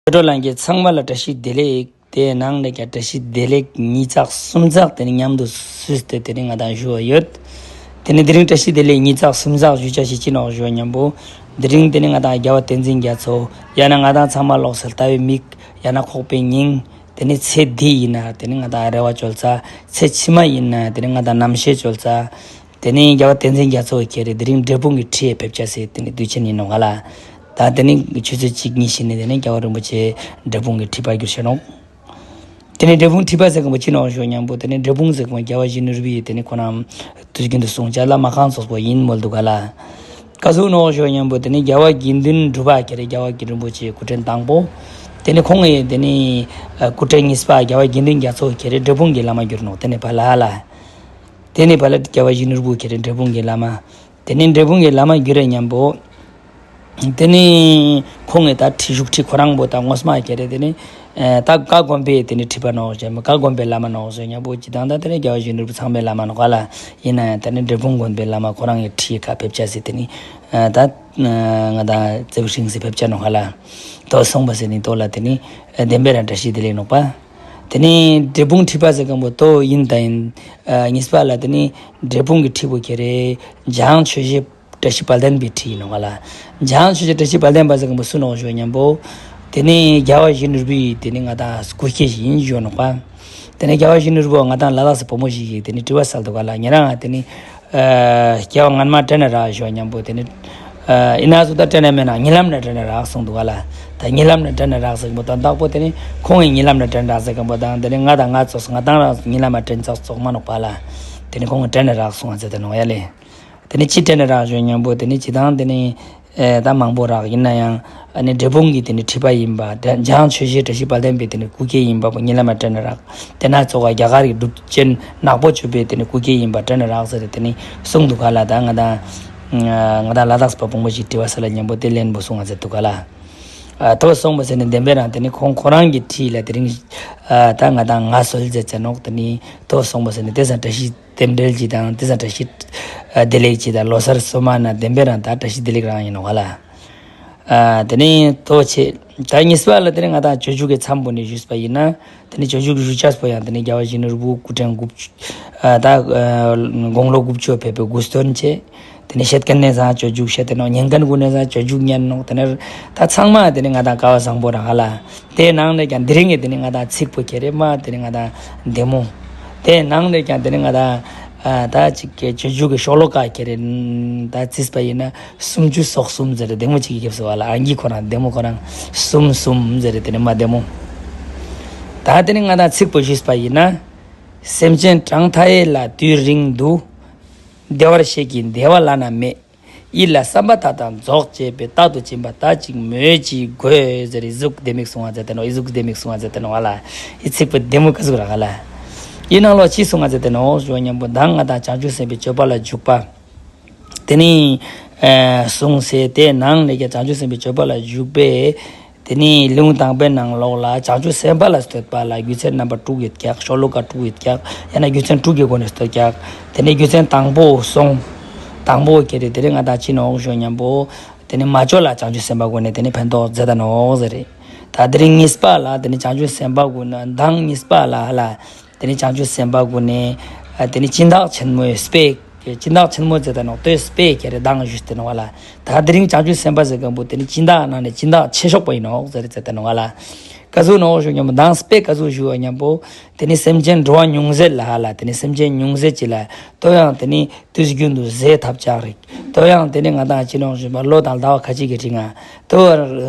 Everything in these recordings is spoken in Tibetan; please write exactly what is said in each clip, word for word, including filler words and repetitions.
ཆོས་གྲོགས་ལྷན་རྒྱས་ཚང་མ་ལ་བཀྲ་ཤིས་བདེ་ལེགས། དེའི་ནང་ནས་ཀྱང་བཀྲ་ཤིས་བདེ་ལེགས་ཉིས་བརྩེགས་གསུམ་བརྩེགས་དེ་ནི་མཉམ་དུ་བསུས་ཏེ་དེ་ནི་ང་དང་ཞུ་བ་ཡོད། དེ་ནི་དེ་རིང་བཀྲ་ཤིས་བདེ་ལེགས་ཉིས་བརྩེགས་གསུམ་བརྩེགས་ཞུ་བྱ་ཞིག་ཅི་ནོག་ཞུ་བ་མཉམ་པོ། དེ་རིང་དེ་ནི་ང་དང་རྒྱལ་བ་བསྟན་འཛིན་རྒྱ་མཚོ། ཡང་ན་ང་དང་ཚང་མ་ལོགས་སུ་ལྟ་བའི་མིག་ཡང་ན་ཁོག་པའི་སྙིང་། དེ་ནི་ཚེ་འདི་ཡིན་ན་དེ་ནི་ང་དང་རེ་བ་བཅོལ་ས། ཚེ་ཕྱི་མ་ཡིན་ན་དེ་ནི་ང་དང་རྣམ་ཤེས་བཅོལ་ས། དེ་ནི་རྒྱལ་བ་བསྟན་འཛིན་རྒྱ་མཚོ་ཁྱེད་རེ་དེ་རིང་འབྲས་སྤུངས་ཀྱི་ཁྲིར་ཕེབས་བྱ་སའི་དེ་ནི་དུས་ཆེན་ཡིན་ནོག་ལ། ད་དེ་ནི་ཆུ་ཚོད་གཅིག་གཉིས་ཤིག་ནས་དེ་ནི་རྒྱལ་བ་རིན་པོ་ཆེ་འབྲས་སྤུངས་ཀྱི་ཁྲི་པར་གྱུར་ཤེ་ནོག་དེ་ནི་འབྲས་སྤུངས་ཁྲི་པ་ཟེར་མཁན་པོ་ཅི་ནོག་ཞུ་མཉམ་པོ་དེ་ནི་འབྲས་སྤུངས་ཟེར་མཁན་པོ་རྒྱལ་བ་ཡིད་བཞིན་ནོར་བུའི་དེ་ནི་ཁོ་རང་དུས་རྒྱུན་དུ་གསུང་བྱ་བླ་མ་ཁང་ཚོགས་པོ་ཡིན་མོལ་འདུག་ག་ལ། ག་ཟུག་ནོག་ཞུ་མཉམ་པོ་དེ་ནི་རྒྱལ་བ་དགེ་འདུན་གྲུབ་པ་ཁྱེད་རེ་རྒྱལ་བ་དགེ་འདུན་རིན་པོ་ཆེའི་སྐུ་ཕྲེང་དང་པོ། དེ་ནི་ཁོང་ངི་དེ་ནི་སྐུ་ཕྲེང་གཉིས་པ་རྒྱལ་བ་དགེ་འདུན་རྒྱ་མཚོ་ཁྱེད་རེ་འབྲས་སྤུངས་ཀྱི་བླ་མ་གྱུར་ནོག་དེ་ནི་བ་ལ་ལ། དེ་ནི་བ་ལ་རྒྱལ་བ་ཡིད་བཞིན་ནོར་བུ་ཁྱེད་རེ་འབྲས་སྤུངས་ཀྱི་བླ་མ། དེ་ནི་འབྲས་སྤུངས་ཀྱི་བླ་མ་གྱུར་རེ་མཉམ་པོ། དེ་ནི་ཁོང་ངི་ད་ཁྲི་བཞུགས་ཁྲི་ཁོ་རང་པོ་ད་ངོ་མ་ཁྱེད་རེ་དེ་ནི་ད་བཀའ་དགོན་པའི་དེ་ནི་ཁྲི་པ་ནོག་ཞེས་བཀའ་དགོན་པའི་བླ་མ་ནོག་ཞེས་མཉམ་པོ་ཅི་དང་ད་དེ་ནི་རྒྱལ་བ་ཡིད་བཞིན་ནོར་བུ་ཚང་མའི་བླ་མ་ནོག་ག་ལ། ཡིན་ན་ཡང་ད་ནི་འབྲས་སྤུངས་དགོན་པའི་བླ་མ་ཁོ་རང་ངི་ཁྲིའི་ཁ་ཕེབས་བྱ་སི་དེ་ནི་ད་ང་དང་རྩེ་བུ་ཤིང་སི་ཕེབས་བྱ་ནོག་ག་ལ། དོ་སོང་པ་སི་ནི་དོ་ལ་དེ་ནི་བདེན་པའི་རང་བཀྲ་ཤིས་བདེ་ལེགས་ནོག་པ། དེ་ནི་འབྲས་སྤུངས་ཁྲི་པ་ཟེར་མཁན་པོ་དོ་ཡིན་ད་ཡིན། གཉིས་པ་ལ་དེ་ནི་འབྲས་སྤུངས་ཀྱི་ཁྲི་པོ་ཁྱེད་རེ་འཇང་ཆོས་རྗེ་བཀྲ་ཤིས་དཔལ་ལྡན་པའི་ཁྲི་ཡིན་ནོག་ལ། འཇང་ཆོས་རྗེ་བཀྲ་ཤིས་དཔལ་ལྡན་པ་ཟེར་མཁན་པོ་སུ་ནོག་ཞུ་མཉམ་པོ། དེ་ནི་རྒྱལ་བ་ཡིད་བཞིན་ནོར་བུའི་དེ་ནི་ང་དང་སྐུ་སྐྱེ་ཞིག་ཡིན་ཞུ་ནོག་པ། དེ་ནི་རྒྱལ་བ་ཡིད་བཞིན་ནོར་བུ་ང་དང་ལ་དྭགས་སི་བུ་མོ་ཞིག་གིས་དེ་ནི་དྲི་བ་སལ་འདུག་ག་ལ། ཉེ་རང་ང་དེ་ནི་རྒྱལ་བ་སྔན་མ་དྲན་ན་རག་ཞུ་མཉམ་པོ་དེ་ནི། ཨ་ཡིན་ན་སུ་ད་དྲན་ན་མེད་ན་ཉིན་ལམ་ན་དྲན་ན་རག་གསུངས་འདུག་ག་ལ། ད་ཉིན་ལམ་ན་དྲན་ན་རག་ཟེར་མཁན་པོ་དང་བདག་པོ་དེ་ནི་ཁོང་ངི་ཉིན་ལམ་ན་དྲན་རག་ཟེར་མཁན་པོ་དང་དེ་ནི་ང་དང་ང་ཚོ་ང་དང་རང་ཉིན་ལམ་ན་དྲན་ཚགས་ཚོགས་མ་ནོག་པ་ལ། དེ་ནི་ཁོང་ངི་དྲན་ན་རག་གསུངས་ཟེར་ཏེ་ནོག་ཡ་ལེ། དེ་ནི་ཅི་དྲན་ན་རག་ཞུ་མཉམ་པོ་དེ་ནི་ཅི་དང་དེ་ནི་ཨེ་ད་མང་པོ་རག་ཡིན་ན་ཡང་ཨ་ནི་འབྲས་སྤུངས་ཀྱི་དེ་ནི་ཁྲི་པ་ཡིན་པ་འཇང་ཆོས་རྗེ་བཀྲ་ཤིས་དཔལ་ལྡན་པའི་དེ་ནི་སྐུ་སྐྱེ་ཡིན་པ་པོ་ཉིན་ལམ་ན་དྲན་ན་རག་དེ་ན་ཙོགས་རྒྱ་གར་གྱི་གྲུབ་ཆེན་ནག་པོ་ཆོས་པའི་དེ་ནི་སྐུ་སྐྱེ་ཡིན་པ་དྲན་ན་རག་ཟེར་ཏེ་དེ་ནི་གསུངས་འདུག་ག་ལ། ད་ང་དང་ང་དང་ལ་དྭགས་པ་བུ་མོ་ཞིག་དྲི་བ་སལ་ལ་མཉམ་པོ་དེ་ལན་པོ་གསུངས་ང་ཟེར་འདུག་ག་ལ། ཨ་དོ་སོང་པ་ཟེར་ནི་བདེན་པའི་རང་དེ་ནི་ཁོང་ཁོ་རང་གི་ཁྲི་ལ་དེ་རིང་ཨ་ད་ང་དང་ང་སོལ་ཟེར་ཚེ་ནོག་དེ་ནི་དོ་སོང་པ་ཟེར་ནི་དེ་སང་བཀྲ་ཤིས་རྟེན་འབྲེལ་གྱི་དང་དེ་སང་བཀྲ་ཤིས་ཨ་བདེ་ལེགས་ཀྱི་དང་ལོ་གསར་སོ་མ་ན་བདེན་པའི་རང་ད་བཀྲ་ཤིས་བདེ་ལེགས་རང་ཡིན་ནོག་ག་ལ། ཨ་དེ་ནི་དོ་ཆེ་ད་གཉིས་པ་ལ་དེ་ནི་ང་དང་སྤྱོད་འཇུག་གི་མཚམས་པོ་ནས་ཞུས་པ་ཡིན་ན། དེ་ནི་སྤྱོད་འཇུག་ཞུ་ཆས་པོ་ཡང་དེ་ནི་རྒྱལ་བ་ཡིད་བཞིན་ནོར་བུ་སྐུ་ཕྲེང་དགུ་བཅུ། ཨ་ད་ཨ་དགུང་ལོ་དགུ་བཅུ་ཕེབས་པའི་དགུ་སྟོན་བྱས། དེ་ནི་བཤད་མཁན་ནས་བཟང་སྤྱོད་འཇུག་བཤད་དེ་ནོག་ཉན་མཁན་ཀུན་ནས་བཟང་སྤྱོད་འཇུག་ཉན་ནོག་དེ་ནི་ད་ཚང་མ་དེ་ནི་ང་དང་སྐལ་བ་བཟང་པོ་རང་ཧ་ལ། དེའི་ནང་ནས་ཀྱང་དེ་རིང་གི་དེ་ནི་ང་དང་ཚིག་པོ་ཁྱེད་རེ་མ་དེ་ནི་ང་དང་བདེ་མོ། དེའི་ནང་ནས་ཀྱང་དེ་ནི་ང་དང་ཨ་ད་ཅིག་གི་སྤྱོད་འཇུག་གི་ཤོ་ལོ་ཀ་ཁྱེད་རེ་ད་བརྩིས་པ་ཡིན་ན་སུམ་ཅུ་སོ་གསུམ་ཟེར་བདེ་མོ་ཅིག་གི་སྐབས་སུ་བ་ལ་ཨང་ཀི་ཁོ་རང་བདེ་མོ་ཁོ་རང་གསུམ་གསུམ་ཟེར་དེ་ནི་མ་བདེ་མོ། ད་དེ་ནི་ང་དང་ཚིག་པོ་ཞུས་པ་ཡིན་ན། སེམས་ཅན་གྲངས་མཐའ་ཡས་ལ་དུས་རིང་དུ། བདེ་བར་གཤེགས་ཀྱི་བདེ་བ་བླ་ན་མེད། ཡིད་ལ་བསམ་པ་མཐའ་དག་རྫོགས་བྱེད་པའི། རྟག་ཏུ་སྦྱིན་པ་ལྟ་ཅི་སྨོས་ཅི་དགོས་ཟེར་ཨི་ཟུག་ལྡེ་མིག་གསུང་བ་མཛད་དེ་ནོག་ཨི་ཟུག་ལྡེ་མིག་གསུང་བ་མཛད་དེ་ནོག་ཨ་ལ། ཨི་ཚིག་པོ་བདེ་མོ་ཀ་ཟུག་ར་ག་ལ། ཨི་ནང་ལོགས་ཅི་གསུང་བ་མཛད་དེ་ནོག་ཞུ་བ་མཉམ་པོ་མདང་ང་དང་བྱང་ཆུབ་སེམས་དཔའི་སྤྱོད་པ་ལ་འཇུག་པ། དེ་ནི་ཨ་གསུངས་སེ་དེ་ནང་ནས་ཀྱང་བྱང་ཆུབ་སེམས་དཔའི་སྤྱོད་པ་ལ་འཇུག་པའི། དེ་ནི་ལེའུ་དང་པོའི་ནང་ལོགས་ལ་བྱང་ཆུབ་སེམས་དཔའ་ལ་བསྟོད་པ་ལ་རྒྱུ་མཚན་རྣམ་པ་དྲུག་ཡོད་ཀྱག་ཤོ་ལོ་ཀ་དྲུག་ཡོད་ཀྱག་ཡང་ན་རྒྱུ་མཚན་དྲུག་གི་སྒོ་ནས་བསྟོད་ཀྱག་དེ་ནི་རྒྱུ་མཚན་དང་པོ་སོང་། དང་པོ་ཁྱེད་རེ་དེ་རིང་ང་དང་ཅི་ནོག་ཞུ་མཉམ་པོ། དེ་ནི་མ་ཅོ་ལ་བྱང་ཆུབ་སེམས་དཔའ་སྒོ་ནས་དེ་ནི་ཕན་ཐོགས་མཛད་ད་ནོག་ཟེར་རེད། ད་དེ་རིང་གཉིས་པ་ལ་དེ་ནི་བྱང་ཆུབ་སེམས་དཔའ་སྒོ་ནས་མདང་གཉིས་པ་ལ་ཧ་ལ། དེ་ནི་བྱང་ཆུབ་སེམས་དཔའ་སྒོ་ནས་ཨ་དེ་ནི་སྦྱིན་བདག་ཆེན་མོའི་དཔེ། སྦྱིན་བདག་ཆེན་མོ་ཟེར་ད་ནོག་ལྟོས་དཔེ་ཁྱེད་རེ་མདང་ཞུས་ཏེ་ནོག་བ་ལ། ད་དེ་རིང་བྱང་ཆུབ་སེམས་དཔའ་ཟེར་མཁན་པོ་དེ་ནི་སྦྱིན་བདག་ནང་ནས་སྦྱིན་བདག་ཆེ་ཤོས་པ་ཡིན་ནོག་ཟེར་ཟེར་ཏེ་ནོག་བ་ལ། ག་ཟུག་ནོག་ཞུ་མཉམ་པོ་མདང་དཔེ་ག་ཟུག་ཞུ་བ་མཉམ་པོ། དེ་ནི་སེམས་ཅན་འགྲོ་བ་ཉུང་ཟད་ལ་ཧ་ལ་དེ་ནི་སེམས་ཅན་ཉུང་ཟད་ཅིག་ལ་ལྟོས་ཡང་དེ་ནི་དུས་རྒྱུན་དུ་ཟས་ཐབས་ཆག་རིགས་ལྟོས་ཡང་དེ་ནི་ང་དང་ཅི་ནོག་ཞུ་བ་ལོ་དང་ཟླ་བ་ཁ་ཅིག་གི་རིང་ང་ལྟོས་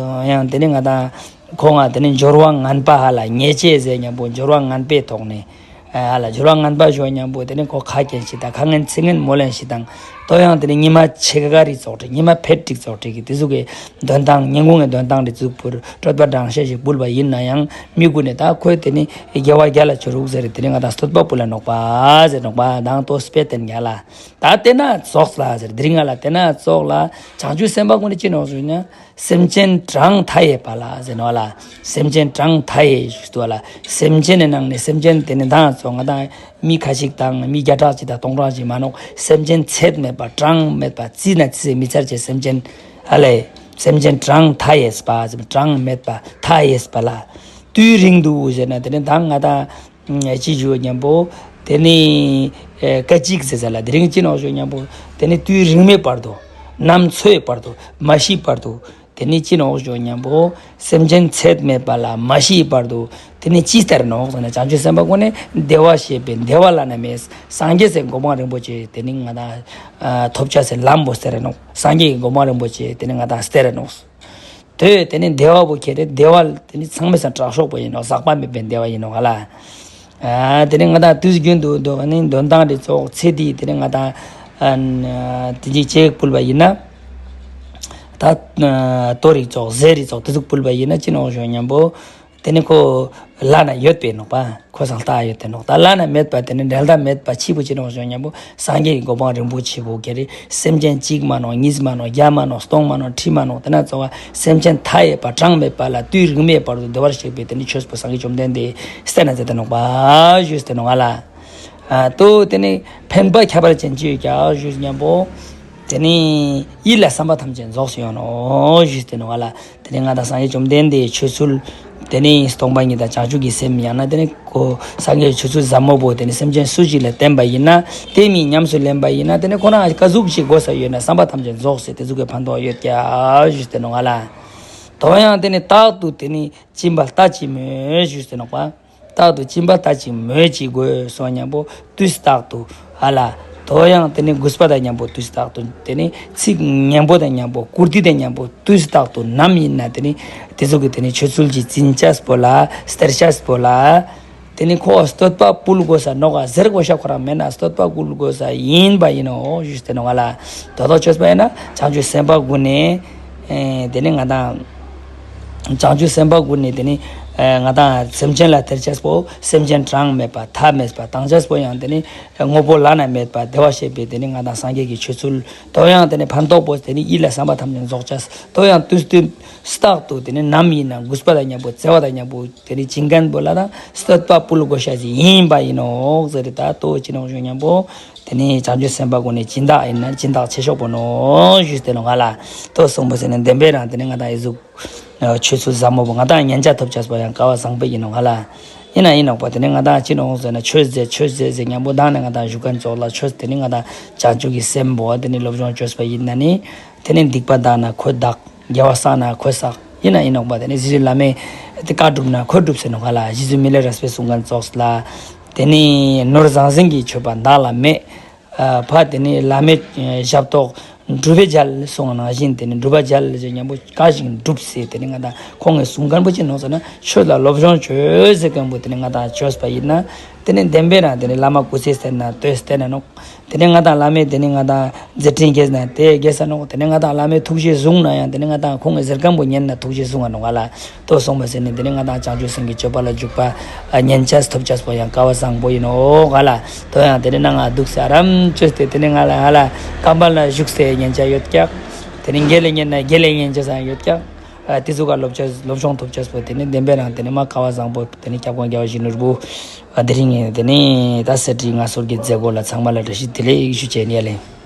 ཡང་དེ་ནི་ང་དང་ཁོང་ང་དེ་ནི་འབྱོར་བ་ངན་པ་ཧ་ལ་ཉེས་ཆད་ཟེར་མཉམ་པོ་འབྱོར་བ་ངན་པའི་ཐོག་ནས། ཨ་ལ་འབྱོར་བ་ངན་པ་ཞུ་བ་མཉམ་པོ་དེ་ནི་ཁོ་ཁ་རྒྱན་ཞིག་དང་ཁ་ངན་ཚིག་ངན་མོ་ལེན་ཞིག་དང་ལྟོས་ཡང་དེ་ནི་ཉི་མ་ཕྱེད་ཀ་རིགས་ཙོག་དྲི་ཉི་མ་ཕེད་ཀྲིག་ཙོག་དྲི་གི་དེ་ཚོ་གི་འདོན་སྟངས་ཉིན་གུང་གི་འདོན་སྟངས་རིགས་ཚུགས་པུར་སྤྲོད་པ་འགྲངས་ཤས་ཤིག་འབུལ་བ་ཡིན་ན་ཡང་མི་ཀུན་ནས་ད་ཁོས་དེ་ནི་དགེ་བ་རྒྱ་ལ་བྱོ་རུག་ཟེར་དེ་ནི་ང་དང་བསྟོད་པ་སྤུ་ལ་ནོག་པ་ཟེར་ནོག་པ་དང་ལྟོས་དཔེ་བསྟན་རྒྱ་ལ་ད་དེ་ན་ཙོགས་ལ་ཟེར་དེ་རིང་ང་ལ་དེ་ན་ཙོགས་ལ་བྱང་ཆུབ་སེམས་དཔའ་ཀུན་ནི་ཅི་ནོག་ཟེར་ན། སེམས་ཅན་གྲངས་མཐའ་ཡས་པ་ལ་ཟེར་ནོག་ལ། སེམས་ཅན་གྲངས་མཐའ་ཡས་ཞུ་དུ་ལ། སེམས་ཅན་ནི་ནང་ནས་སེམས་ཅན་དེ་ནི་མདང་ཙོགས་ང་དང་མི་ཁ་ཅིག་དང་མི་བརྒྱ་ཕྲག་ཅིག་དང་སྟོང་ཕྲག་ཅིག་མ་ནོག་སེམས་ཅན་ཚད་མེད་པ་གྲངས་མེད་པ་རྩིས་ན་རྩིས་མི་ཚར་ཅེས་སེམས་ཅན་ཨ་ལས། སེམས་ཅན་གྲངས་མཐའ་ཡས་པ་ཟེར་གྲངས་མེད་པ་མཐའ་ཡས་པ་ལ། དུས་རིང་དུ་ཟེར་ན་དེ་ནི་ད་ང་དང་ཅི་ཞུ་སྙམ་པོ། དེ་ནི་སྐད་ཅིག་ཟེར་ཟེར་ལ་དེ་རིང་ཅི་ནོག་ཞུ་སྙམ་པོ། དེ་ནི་དུས་རིང་མེད་བར་དུ། ནམ་འཚོའི་བར་དུ། མ་ཤི་བར་དུ། དེ་ནི་ཅི་ནོག་ཞུ་སྙམ་པོ། སེམས་ཅན་ཚད་མེད་པ་ལ་མ་ཤི་བར་དུ། དེ་ནི་ཅི་སྟེར་ནོག་ཟེར་ན་བྱང་ཆུབ་སེམས་དཔའ་ཀུན་ནས་བདེ་བ་ཞེས་པའི་བདེ་བ་བླ་ན་མེད། སངས་རྒྱས་སའི་གོ་འཕང་རིན་པོ་ཆེ་དེ་ནི་ང་དང་ཐོབ་བྱ་སའི་ལམ་པོ་སྟེར་ནོག་སངས་རྒྱས་ཀྱི་གོ་འཕང་རིན་པོ་ཆེ་དེ་ནི་ང་དང་སྟེར་ནོག་དེ་དེ་ནི་བདེ་བ་པོ་ཁྱེད་རེད། བདེ་བ་དེ་ནི་ཚང་མའི་སང་དྲག་ཤོས་པོ་ཡིན་ནོག་ཟག་པ་མེད་པའི་བདེ་བ་ཡིན་ནོག་ལ། དེ་ནི་ང་དང་དུས་རྒྱུན་དུ་འདོན་ནི་འདོན་སྟངས་རེ་ཙོགས་ཚེ་འདི་དེ་ནི་ང་དང་དེ་ཅིག་ཅེག་ཕུལ་བ་ཡིན་ན། ད་ལྟོ་རེ་ཙོགས་ཟས་རེ་ཙོགས་དེ་ཟུག་ཕུལ་བ་ཡིན་ན་ཅི་ནོག་ཞུ་སྙམ་པོ། དེ་ནི་ཁོ་བླ་ན་ཡོད་པའི་ནོག་པ། ཁོ་སང་ལྟ་ཡོད་དེ་ནོག་ད་བླ་ན་མེད་པ་དེ་ནི་འབྲལ་ཟླ་མེད་པ་ཆི་པོ་ཅི་ནོག་ཞུ་སྙམ་པོ། སངས་རྒྱས་ཀྱི་གོ་འཕང་རིན་པོ་ཆེ་པོ་ཁྱེད་རེད། སེམས་ཅན་གཅིག་མ་ནོག་གཉིས་མ་ནོག་བརྒྱ་མ་ནོག་སྟོང་མ་ནོག་ཁྲི་མ་ནོག་དེ་ན་ཚོ་བ་སེམས་ཅན་མཐའ་ཡས་པ་གྲངས་མེད་པ་ལ་དུས་རིང་མེད་བར་དུ་བདེ་བར་གཤེགས་པའི་དེ་ནི་ཆོས་པོ་སངས་རྒྱས་བཅོམ་ལྡན་འདས་སྟེར་ན་མཛད་དེ་ནོག་པ་ཞུས་ཏེ་ནོག་ང་ལ། ཨ་ཏོ་དེ་ནི་ཕན་པ་ཁྱད་པར་ཅན་ཅི་ཡོད་ཀྱང་ཞུས་སྙམ་པོ། དེ་ནི་ཡིད་ལ་བསམ་པ་ཐམས་ཅད་རྫོགས་སུ་ཡོང་ནོག་ཞུས་ཏེ་ནོག་ང་ལ། དེ་ནི་ང་དང་སངས་རྒྱས་བཅོམ་ལྡན་འདས་ཆོས་ཚུལ། དེ་ནི་སྟོང་པ་ཉིད་དང་བྱང་ཆུབ་ཀྱི་སེམས་ཡང་ན་དེ་ནི་ཁོ་སངས་རྒྱས་ཆོས་ཚུལ་ཟབ་མོ་པོ་དེ་ནི་སེམས་ཅན་སུ་ཞིག་ལ་བསྟན་པ་ཡིན་ན་དེ་མིན་ཉམས་སུ་ལེན་པ་ཡིན་ན་དེ་ནི་ཁོ་རང་ག་ཟུག་ཅིག་དགོས་ས་ཡོད་ན་བསམ་པ་ཐམས་ཅད་རྫོགས་སེ་དེ་ཟུག་གི་ཕན་ཐོགས་ཡོད་ཀྱང་ཞུས་ཏེ་ནོག་ང་ལ། དོ་ཡང་དེ་ནི་རྟག་ཏུ་དེ་ནི་སྦྱིན་པ་ལྟ་ཅི་སྨོས་ཞུས་ཏེ་ནོག་པ། རྟག་ཏུ་སྦྱིན་པ་ལྟ་ཅི་སྨོས་ཅི་དགོས་སོ་སྙམ་པོ་དུས་རྟག་ཏུ་ཧ་ལ། དོ་ཡང་དེ་ནི་གུས་པ་དང་མཉམ་པོ་དུས་རྟག་ཏུ་དེ་ནི་ཚིག་སྙན་པོ་དང་མཉམ་པོ་བཀུར་སྟི་དང་མཉམ་པོ་དུས་རྟག་ཏུ་ནམ་ཡིན་ན་དེ་ནི་དེ་ཚོ་གི་དེ་ནི་ཆོས་ཚུལ་གྱི་འཛིན་བྱ་པོ་ལ་སྟེར་བྱ་པོ་ལ། དེ་ནི་ཁོ་བསྟོད་པ་ཕུལ་དགོས་ས་ནོག་ག་ཟེར་དགོས་ཤ་ཁོ་རང་མེད་ན་བསྟོད་པ་ཕུལ་དགོས་ས་ཡིན་པ་ཡིན་ནོ་ཞུས་ཏེ་ནོག་ང་ལ། དོ་དོ་ཆོས་པ་ཡིན་ན་བྱང་ཆུབ་སེམས་དཔའ་ཀུན་ནས། ཨེ་དེ་ནི་ང་དང་། བྱང་ཆུབ་སེམས་དཔའ་ཀུན་ནས་དེ་ནི་ཨེ་ང་དང་སེམས་ཅན་ལ་སྟེར་བྱ་པོ་སེམས་ཅན་གྲངས་མེད་པ་མཐའ་མེད་པ་བཏང་བྱ་པོ་ཡང་དེ་ནི་དངོས་པོ་བླ་ན་མེད་པ་བདེ་བར་གཤེགས་པའི་དེ་ནི་ང་དང་སངས་རྒྱས་ཀྱི་ཆོས་ཚུལ་དོ་ཡང་དེ་ནི་ཕན་ཐོགས་པོ་དེ་ནི་ཡིད་ལ་བསམ་པ་ཐམས་ཅད་རྫོགས་བྱ་དོ་ཡང་དུས་དུས་རྟག་ཏུ་དེ་ནི་ནམ་ཡིན་ན་གུས་པ་དང་མཉམ་པོ་བརྩེ་བ་དང་མཉམ་པོ་དེ་ནི་བྱིན་མཁན་པོ་ལ་དང་བསྟོད་པ་ཕུལ་དགོས་ཤ་ཞིག་ཡིན་པ་ཡིན་ནོག་ཟེར་ད་ལྟོ་ཅི་ནོག་ཞུ་སྙམ་པོ། དེ་ནི་བྱང་ཆུབ་སེམས་དཔའ་ཀུན་ནས་སྦྱིན་བདག་ཡིན་ན་སྦྱིན་བདག་ཆེ་ཤོས་པོ་ནོ་ཞུས་ཏེ་ནོག་ང་ལ། ལྟོ་གསུངས་པ་ཟེར་ནས་བདེན་པའི་རང་དེ་ནི་ང་དང་ཨི་ཟུག་ཆོས་ཚུལ་ཟབ་མོ་པོ་ང་དང་ཉན་བྱ་ཐོབ་བྱ་པོ་ཡང་སྐལ་བ་བཟང་པོ་ཡིན་ནོག་ང་ལ། ཡིན་ན་ཡིན་ནོག་པ་དེ་ནི་ང་དང་ཅི་ནོག་ཟེར་ན་ཆོས་ཟེར་ཆོས་ཟེར་ཟེར་མཉམ་པོ་དང་ནི་ང་དང་བཞུགས་མཁན་ཚོགས་ལ་ཆོས་དེ་ནི་ང་དང་བྱང་ཆུབ་ཀྱི་སེམས་པོ་དེ་ནི་སློབ་སྦྱོང་བཅོས་པ་ཡིན་ན་ནི། དེ་ནི་སྡིག་པ་དག་ན་ཁོ་དག་དགེ་བ་བསགས་ན་ཁོ་བསགས། ཡིན་ན་ཡིན་ནོག་པ་དེ་ནི་རྗེ་བཙུན་བླ་མས་དེ་བཀའ་བསྒྲུབ་ན་ཁོ་བསྒྲུབ་ཟེར་ནོག་ང་ལ། རྗེ་བཙུན་མི་ལ་རས་པས་གསུང་མཁན་ཚོགས་ལ། དེ་ནི་ནོར་ཟང་ཟིང་གི་མཆོད་པ་བདག་ལ་མེད། ཨ་ཕ་དེ་ནི་བླ་མའི་ཞབས་ཏོག་སྒྲུབ་པའི་མཇལ་གསུང་ནང་བཞིན་དེ་ནི་སྒྲུབ་པ་མཇལ་ཞེས་མཉམ་པོ་བཀའ་བཞིན་སྒྲུབ་ཟེར་དེ་ནི་ང་དང་ཁོང་གིས་གསུང་མཁན་པོ་ཅི་ནོག་ཟེར་ན་ཆོས་ལ་སློབ་སྦྱོང་བཅོས་ཟེར་མཁན་པོ་དེ་ནི་ང་དང་བཅོས་པ་ཡིན་ན་དེ་ནི་བདེན་པའི་རང་དེ་ནི་བླ་མ་སྐུ་ཚེ་སྟེར་ན་ལྟོས་སྟེར་ན་ནོག་དེ་ནས་ང་དང་བླ་མས་དེ་ནས་ང་དང་མཛད་འཕྲིན་རྒྱས་ན་དེ་རྒྱས་ས་ནོག་དེ་ནས་ང་དང་བླ་མས་ཐུགས་རྗེས་བཟུང་ན་ཡང་དེ་ནས་ང་དང་ཁོང་གི་ཟེར་མཁན་པོ་ཉན་ན་ཐུགས་རྗེས་བཟུང་བ་ནོག་ང་ལ། ལྟོ་གསུངས་པ་ཟེར་ནས་དེ་ནས་ང་དང་བྱང་ཆུབ་སེམས་ཀྱི་སྤྱོད་པ་ལ་འཇུག་པ་ཉན་ཆས་ཐོབ་ཆས་པོ་ཡང་སྐལ་བ་བཟང་པོ་ཡིན་ནོག་ང་ལ། ལྟོ་ཡང་དེ་ནས་ན་ང་འདུག་ས་རམ་བཅོས་ཏེ་དེ་ནས་ང་ལ་ཧ་ལ་ཀམ་པ་ལ་བཞུགས་སའི་ཉན་ཆ་ཡོད་ཀྱག་དེ་ནས་དགེ་ལས་ཉན་ན་དགེ་ལས་ཉན་ཆ་སང་ཡོད་ཀྱག་ཨ་དེ་ཚོ་ག་སློབ་ཆ་སློབ་སྦྱོང་ཐོབ་ཆས་པོ་དེ་ནི་བདེན་པའི་རང་དེ་ནི་མ་ཀ་བ་བཟང་པོ་དེ་ནི་སྐྱབས་མགོན་རྒྱལ་བ་ཡིད་བཞིན་ནོར་བུ། ཨ་དེ་རིང་ངས་དེ་ནི་ད་གསེར་ཁྲི་མངའ་གསོལ་གྱི་མཛད་སྒོ་ལ་ཚང་མ་ལ་བཀྲ་ཤིས་བདེ་ལེགས་ཞུ་བྱས་ནས་ཡ་ལེ།